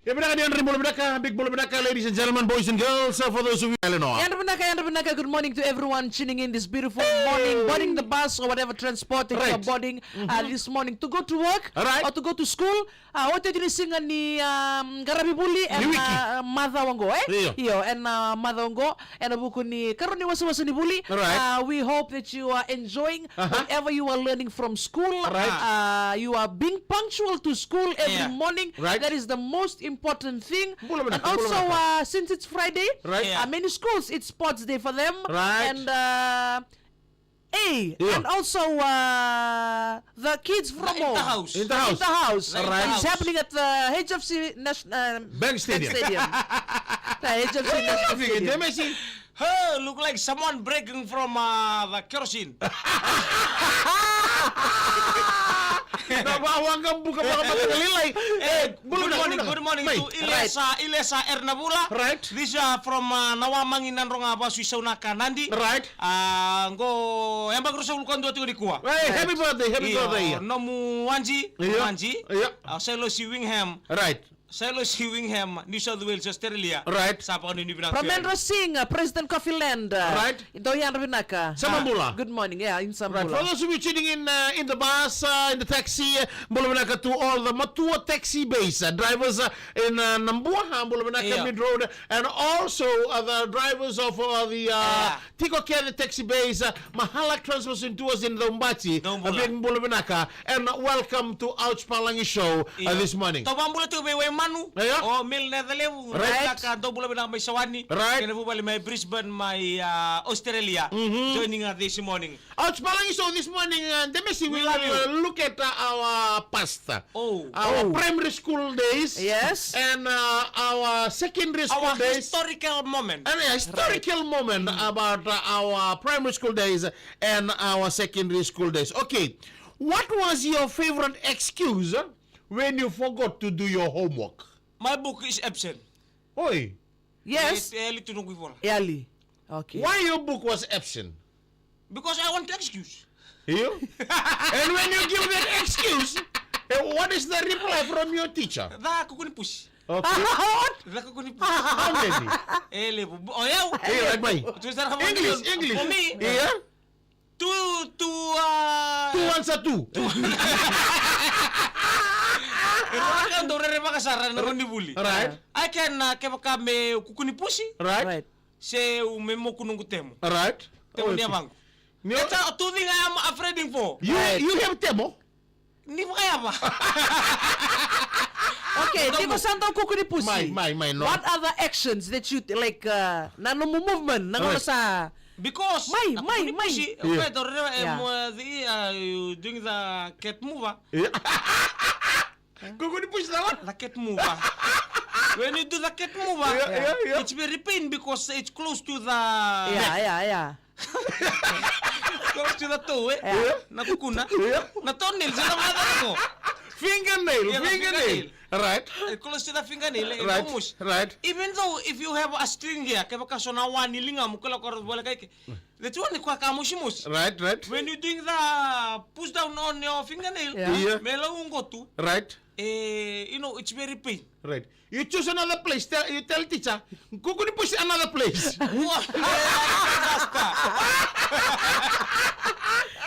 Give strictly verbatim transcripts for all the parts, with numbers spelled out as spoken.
Ia vinaka ni yadra ni bula vinaka, big bula vinaka, ladies and gentlemen, boys and girls, uh, for those of you, Eleanor. Yadra vinaka, yadra vinaka, good morning to everyone tuning in this beautiful morning, boarding the bus or whatever transport that you're boarding, uh, this morning to go to work or to go to school. Uh, oti ni siga ni, um, qaravi vuli ena, uh, macawa qo, eh? Io. Io, ena, uh, macawa qo. Ena vuku ni karua ni wasewase ni vuli. Uh, we hope that you are enjoying whatever you are learning from school. Uh, you are being punctual to school every morning. That is the most important thing. And also, uh, since it's Friday, uh, many schools, it's sports day for them. And, uh, hey, and also, uh, the kids from home. In the house. In the house. It's happening at the H F C Nash-, uh, Bank Stadium. The H F C National Stadium. Hey, look like someone breaking from, uh, the kerosene. Na vawanga buka vakamataka lailai. Eh, good morning, good morning to Ilesa, Ilesa Ernavula. This, uh, from, uh, Nawamagi, Nadroga, Vasu, Saunaka, Nadi. Ah, qo, yabaki ruasagavulu ka dua tiko nikua. Hey, happy birthday, happy birthday. Nomu waji, waji. Ah, Sailosi Wingham. Sailosi Wingham, New South Wales, Australia. Sa vakanuinui vinaka. Pramendra Singh, uh, President Coffee Land, uh, dou yadra vinaka. Sa bula. Good morning, yeah, in sa bula. For those of you tuning in, uh, in the bus, uh, in the taxi, uh, bula vinaka to all the matua taxi base, uh, drivers, uh, in, uh, Nabua, uh, bula vinaka, Mid Road, and also, uh, the drivers of, uh, the, uh, Tiko Kece taxi base, uh, Mahala Transport Centre in Caubati. Dou bula. A big bula vinaka, and welcome to Ouch Palagi Show, uh, this morning. Tou vakabula tiko vei Waimanu. O Mil Necalevu. Vinaka, dou bula vinaka mai Sawani. Kena vuvale mai Brisbane, mai, uh, Australia. Joining us this morning. Ouch Palagi Show this morning, uh, Demesi, we will, uh, look at, uh, our past. Our primary school days. Yes. And, uh, our secondary school days. Our historical moment. And a historical moment about, uh, our primary school days and our secondary school days. Okay. What was your favorite excuse, uh, when you forgot to do your homework? My book is absent. Oi. Yes. E, e yali tu noqu ivola. E yali. Okay. Why your book was absent? Because I want excuse. You? And when you give that excuse, eh, what is the reply from your teacher? Ca kuku ni pusi. Okay. What? Ca kuku ni pusi. How many? E levu. O yau. English, English. For me, yeah? Two, two, uh, two answer two. Two. E rua na ka dau rerevaka sara na gauna ni vuli. Right. I can, uh, kevaka me kuku ni pusi. Right. Right. Se au me moku noqu temo. Right. Temo ni yavaqu. That's the two thing I am afraid for. You, you have temo? Ni vakayava. Okay, tiko sa dau kuku ni pusi. Mai, mai, mai, no. What are the actions that you, like, uh, na nomu movement, na gauna sa. Because mai, mai, mai. Kuku ni pusi, okay, dau rereva, eh, mo, the, uh, you doing the cat mover. Kuku ni pusi na what? The cat mover. When you do the cat mover, it's very pain because it's close to the neck. Yeah, yeah, yeah. Close to the toe, eh? Yeah. Na kukuna. Yeah. Na toenail, sa na vakaca ko. Fingernail, yeah, the fingernail. Right. Eh, close to the fingernail, eh, right, almost. Right. Even though if you have a string here, kevaka so na wa ni ligamu, kila ko ra voleka ike. The two ni kwa ka mosimosi. Right, right. When you doing the push down on your fingernail, yeah, me lau qo tu. Right. Eh, you know, it's very pain. Right. You choose another place. Tell, you tell teacher, kuku ni pusi another place. What?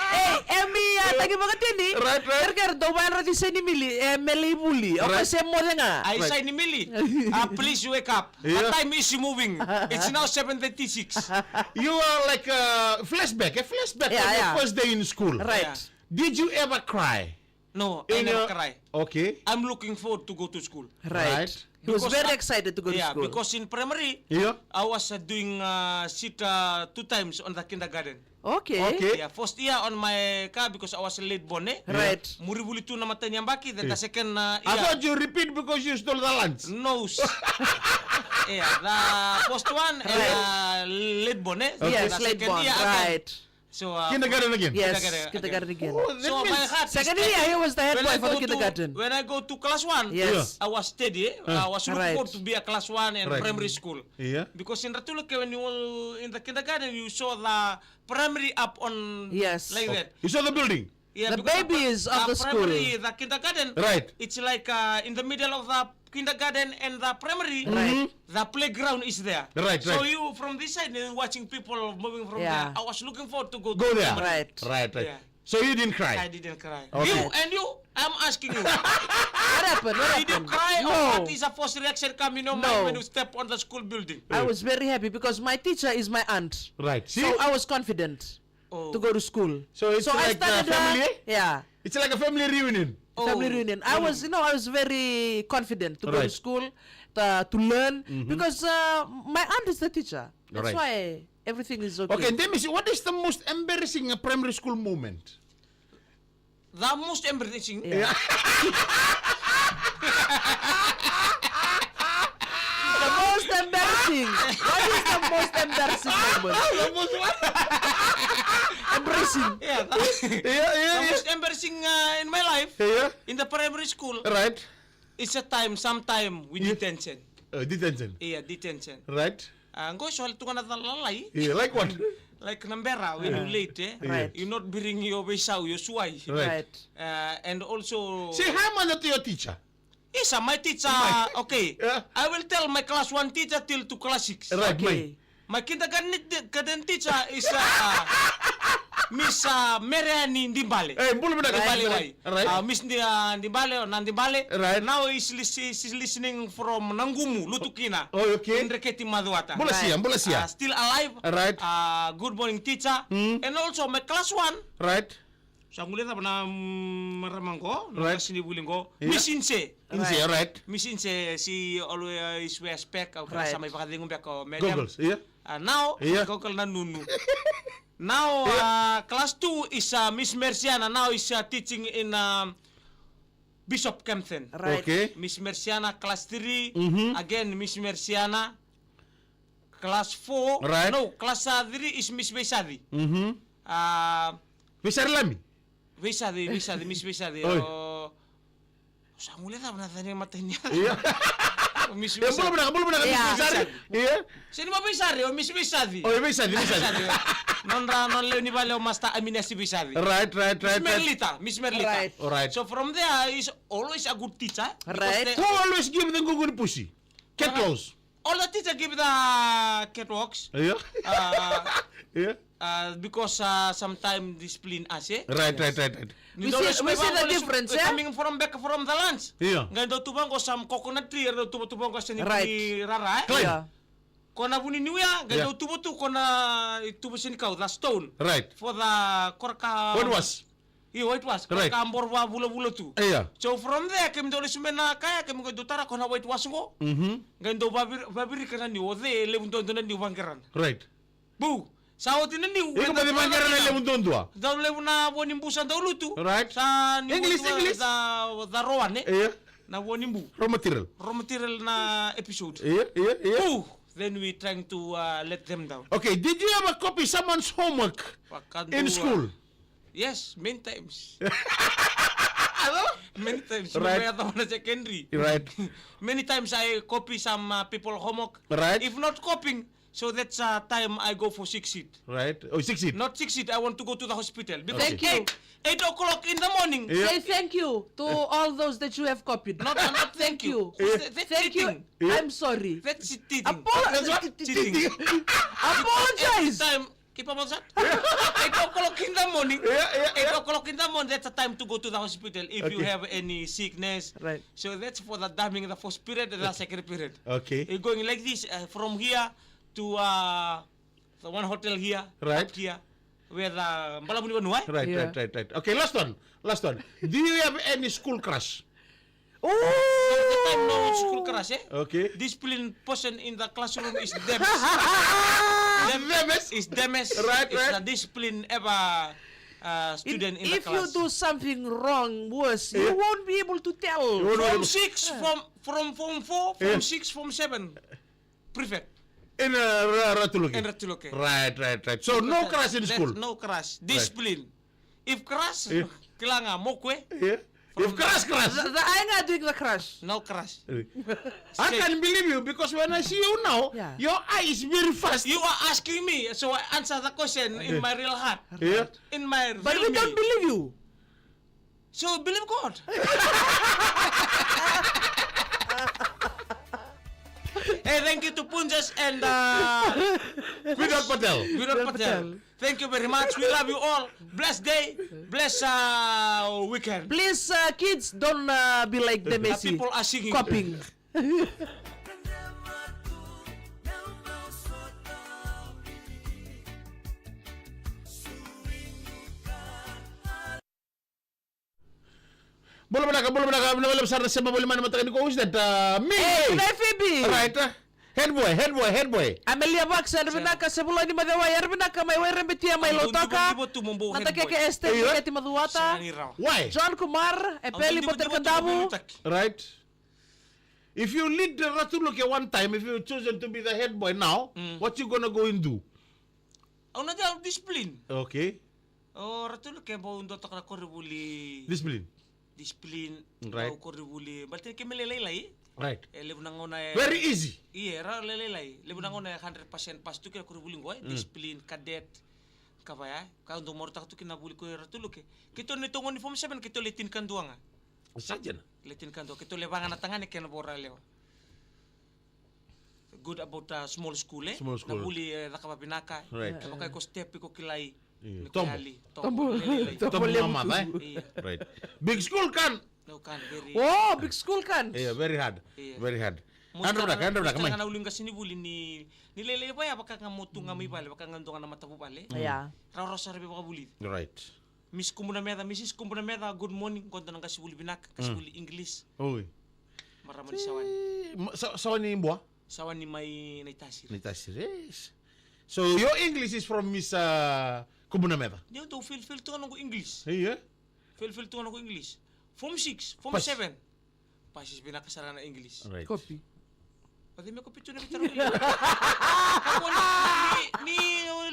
Hey, Emi, a taki vakatini. Right, right. Kere kere, dou vayadra ti saini mili, e, me lai vuli. Okay, right. Se moce ga. Ai saini mili. Ah, please wake up. Yeah. The time is moving. It's now seven thirty-six. You are like a flashback, a flashback, yeah, of your first day in school. Right. Yeah. Did you ever cry? No, I never cry. Okay. I'm looking forward to go to school. Right. Right. He was very excited to go to school. Yeah, because in primary, yeah, I was, uh, doing, uh, sit, uh, two times on the kindergarten. Okay. Okay. Yeah, first year on my car because I was late born, eh? Right. Muri vuli tu na matai ni yabaki, then the second, uh, year. I thought you repeat because you stole the lunch. No. Yeah, the first one, right, uh, late born, eh? Okay. Yes, late born, right. So, uh, kindergarten again? Yes, kindergarten again. Oh, that means second year, he was the head boy for the kindergarten. When I go to class one, yes, I was steady, eh? I was looking forward to be a class one and primary school. Yeah. Because in Ratuleke, when you were in the kindergarten, you saw the primary up on, yes, like that. You saw the building? Yeah, the baby is of the school. Primary, the kindergarten, right, it's like, uh, in the middle of the kindergarten and the primary, right, the playground is there. Right, so right. You from this side and watching people moving from, yeah, there. I was looking forward to go, go to there. Primary. Right. Right, right. Yeah. So you didn't cry? I didn't cry. Okay. You, and you, I'm asking you. What happened? What happened? Did you cry, no, or what is the first reaction coming in your mind when you step on the school building? I was very happy because my teacher is my aunt. Right. See? So I was confident, oh, to go to school. So it's, so I like a started, uh, family, eh? Yeah. It's like a family reunion. Family, oh, reunion. I was, you know, I was very confident to go to, right, school, uh, to learn, mm-hmm, because, uh, my aunt is the teacher. That's, right, why everything is okay. Okay, let me see. What is the most embarrassing, uh, primary school moment? The most embarrassing. Yeah. Yeah. The most embarrassing. What is the most embarrassing moment? The most what? Embarrassing. Yeah, the, yeah, yeah, the, yeah, most embarrassing, uh, in my life, yeah, in the primary school. Right. It's a time, sometime with, yeah, detention. Uh, detention. Yeah, detention. Right. Ah, qo so wale tu ga na cala lalai. Yeah, like what? Like na bera when you late, eh? Yeah. Right. You not bring your veisau, your suai. Right. Right. Ah, and also, say hi, mother, to your teacher. Isa, my teacher, my, okay. Yeah. I will tell my class one teacher till to class six. Right, okay. My, my kindergarten, kindergarten teacher is, uh, Miss, uh, Mereani Dibale. Eh, bula vinaka, Dibale, right, wai. Right. Uh, Miss Di-, uh, Dibale, or Nadibale. Right. Now is lis-, is listening from Nagumu, Lutukina. Oh, okay. In Reketi Macuata. Bula sia, right, bula sia. Uh, still alive. Right. Uh, good morning, teacher. Mm. And also my class one. Right. Sa guilecava na, mm, marama qo, na, right, qasenivuli qo. Yeah. Miss Inse. Inse, right. Right. Miss Inse, she always wears spec, au kila, right, sa mai vakacegu beka o madam. Goggles, yeah. Ah, now, yeah, goggle na nunu. Now, yeah, uh, class two is, uh, Miss Merciana. Now is, uh, teaching in, um, Bishop Kempton. Right. Okay. Miss Merciana, class three. Mm-hmm. Again, Miss Merciana. Class four. Right. No, class, uh, three is Miss Veisaci. Mm-hmm. Uh, Veisari Lami? Veisaci, Veisaci, Miss Veisaci. Oi. O, sa guilecava na cava na imatai ni yaca. Iya. Miss Veisaci. Bula vinaka, bula vinaka, Miss Veisaci. Iya. Sega ni Veisari, o Miss Veisaci. O Veisaci, Veisaci. Nodra, nona lewe ni vale o Master Aminasi Veisaci. Right, right, right, right. Miss Merlita, Miss Merlita. Right. All right. So from there is always a good teacher. Right. Who always give the gugu ni pusi? Cat laws. All the teacher give the catwalks. Yeah. Uh, yeah. Uh, because, uh, sometimes discipline us, eh? Right, right, right, right. We see, we see the difference, eh? Coming from back from the lunch. Yeah. Qai dau tuva qo some coconut tree, dau tuva, tuva qo se ni, right, rara, eh? Climb. Yeah. Ko na vuni niu ya, qai dau tuva tu, ko na tuva se ni kau, the stone. Right. For the koraka. What was? Io, it was. Right. Ka boro vavulavula tu. Io. So from there, kemi dau lesu mai na kaya, kemi qai dau tara ko na white wash qo. Mhm. Qai dau vavir-, vavirika na niu, o cei e levu duadua na niu vaqerana. Right. Bu. Sa oti na niu. Iko baci vaqerana e levu duadua. Dau levu na vua ni bu sa dau lutu. Right. Sa niu English, English. The, the raw one, eh? Io. Na vua ni bu. Raw material. Raw material na episode. Io, io, io. Bu. Then we trying to, uh, let them down. Okay, did you ever copy someone's homework in school? Yes, many times. Hello? Many times. Right. Many times. Right. Many times I copy some, uh, people homework. Right. If not copying, so that's, uh, time I go for sick sheet. Right. Oh, sick sheet. Not sick sheet. I want to go to the hospital because, thank you, eight, eight o'clock in the morning. Yeah. Say thank you to all those that you have copied. Not, not thank you. Thank you. That's cheating. Yeah. I'm sorry. That's cheating. Apo-, that's what? Cheating. Apologize. Every time, keep up on that. Eight o'clock in the morning. Yeah, yeah, yeah. Eight o'clock in the morning, that's the time to go to the hospital if you have any sickness. Right. So that's for the daming the first period and the second period. Okay. You're going like this, uh, from here to, uh, the one hotel here, right, up here, where the Balavu ni Vanua, eh? Right, yeah, right, right, right. Okay, last one. Last one. Do you have any school crush? Oh! At the time, no school crush, eh? Okay. Discipline person in the classroom is Demes. Dem-, Demes? Is Demes. Right, right. Is the discipline ever, uh, student in the class. If you do something wrong, worse, you won't be able to tell. You won't be able to. From six, from, from form four, form six, form seven. Prefect. In, uh, Ra-, Ratu Loke. In Ratu Loke. Right, right, right. So, no crush in school. No crush. Right. Discipline. If crush, yeah, kila ga mo kue. Yeah. If crush, crush. The, the eye nga doing the crush. No crush. Yeah. I can believe you because when I see you now, yeah, your eye is very fast. You are asking me, so I answer the question in my real heart. Yeah. In my real me. But we don't believe you. So believe God. Hey, thank you to Punjas and uh, Vidot Patel. Vidot Patel. Thank you very much. We love you all. Blessed day. Blessed uh, weekend. Please, uh, kids, don't uh, be like them. Uh, Messi. People are singing. Copying. Bula vinaka, bula vinaka, vinaka vakalevu sara na sema voli mai na mataka nikua. Who's that? Uh, me. Hey, good night, Phoebe. Right. Uh, head boy, head boy, head boy. Amelia Vax, era vinaka, Sevuloni Macewai, era vinaka mai Wairebetia, mai Lautoka. Mata keke Esther, Keti Macuata. Why? John Kumar, Epeli Boter Kadavu. Right. If you lead the Ratu Luke one time, if you chosen to be the head boy now, what you gonna go and do? Au na dau discipline. Okay. O Ratu Luke bau dua toka na koronivuli. Discipline. Discipline. Right. Bau koronivuli. Baleta ni kemuni lailai. Right. E levu na gauna e. Very easy. Ia, ra lailai. Levu na gauna e hundred percent pass tu kina koronivuli qo e. Discipline, cadet. Ka vaya. Ka dau marautaka tu kina vuli ko Ratu Luke. Keitou ni toqoni form seven, keitou le tinikadua ga. Sa dina. Le tinikadua, keitou le vaga na tagane kei na voralewa. Good about a small school, eh? Small school. Na vuli e caka vavinaka. Right. E vaka iko step iko kilai. Tobo. Tobo. Tobo mama, eh? Right. Big school kan. No kan, very. Oh, big school kan. Yeah, very hard. Very hard. Andra vinaka, andra vinaka mai. Ga na ulu ni qasenivuli ni, ni lailai vaya vaka ga mo tu ga mai vale, vaka ga dua ga na matavuvale. Yeah. Rawarawa sara vei vakavulici. Right. Miss Kubunameca, Missus Kubunameca, good morning. Qo dua na qasenivuli vinaka, qasenivuli English. Oi. Marama ni Sawani. Sawani Bua? Sawani mai Naitasiri. Naitasiri, yes. So your English is from Miss uh, Kubunameca? Ni au dau fail fail tu ga noqu English. Ia? Fail fail tu ga noqu English. Form six, form seven. Pasi vinaka sara na English. Right. Copy. Vata me copy tu na vita rau. Ni, ni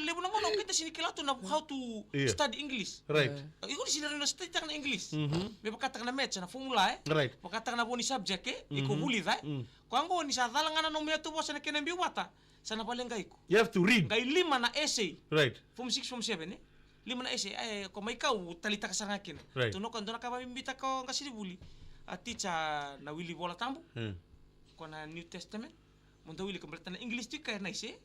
levu na gauna o keda sini kila tu na how to study English. Right. Iko ni sini rau na study taka na English. Me vakataka na maths na formula, eh. Right. Vakataka na vo ni subject, eh. Iko vulica, eh. Ko qo ni sa cala ga na nomu yatu vosa na kena biu vata. Sa na vale qai iko. You have to read. Qai lima na essay. Right. Form six, form seven, eh. Lima na essay, eh, ko mai kau talitaka sara ga kina. Right. Tukuna ko dua na ka vavibitaka o qasenivuli. A teacher na wili Vola Tabu. Ko na New Testament. Mo dau wili ko baleta na English tu ka nice, eh.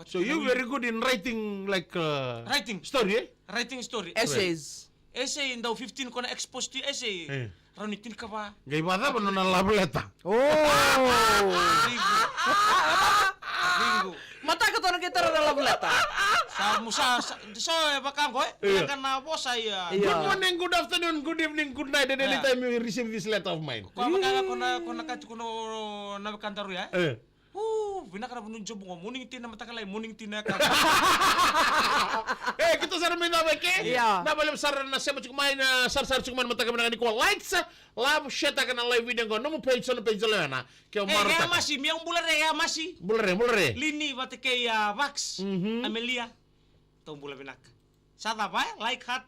So you very good in writing like uh, writing story, eh? Writing story. Essays. Essay dau fifteen ko na expository essay. Eh. Rau ni tinikava. Qai vakacava nona love letter? Oh. Rigu. Rigu. Mataka toka na qai tara na love letter. Sa musa, sa, so e vaka qo, eh? Ia. Ia ga na vosa ia. Ia. Good morning, good afternoon, good evening, good night, and anytime you receive this letter of mine. Ko vaka ga ko na, ko na kati ko na, na vaka daru ya, eh? Eh. Ooh, vinaka na vanua ni job qo, morning tea na mataka lailai, morning tea na yakavi. Eh, keitou sa na mai cava eke? Ia. Na vale sara na sema tiko mai na sarasara tiko mai na mataka vinaka nikua. Likes, love, share taka na live video qo. Nomu page, so na page lewena. Ke o maro taka. Masi, mi au bula re, ia masi. Bula re, bula re. Lini, vata kei a Vax, Amelia. Tou bula vinaka. Sa cava, eh? Like, heart,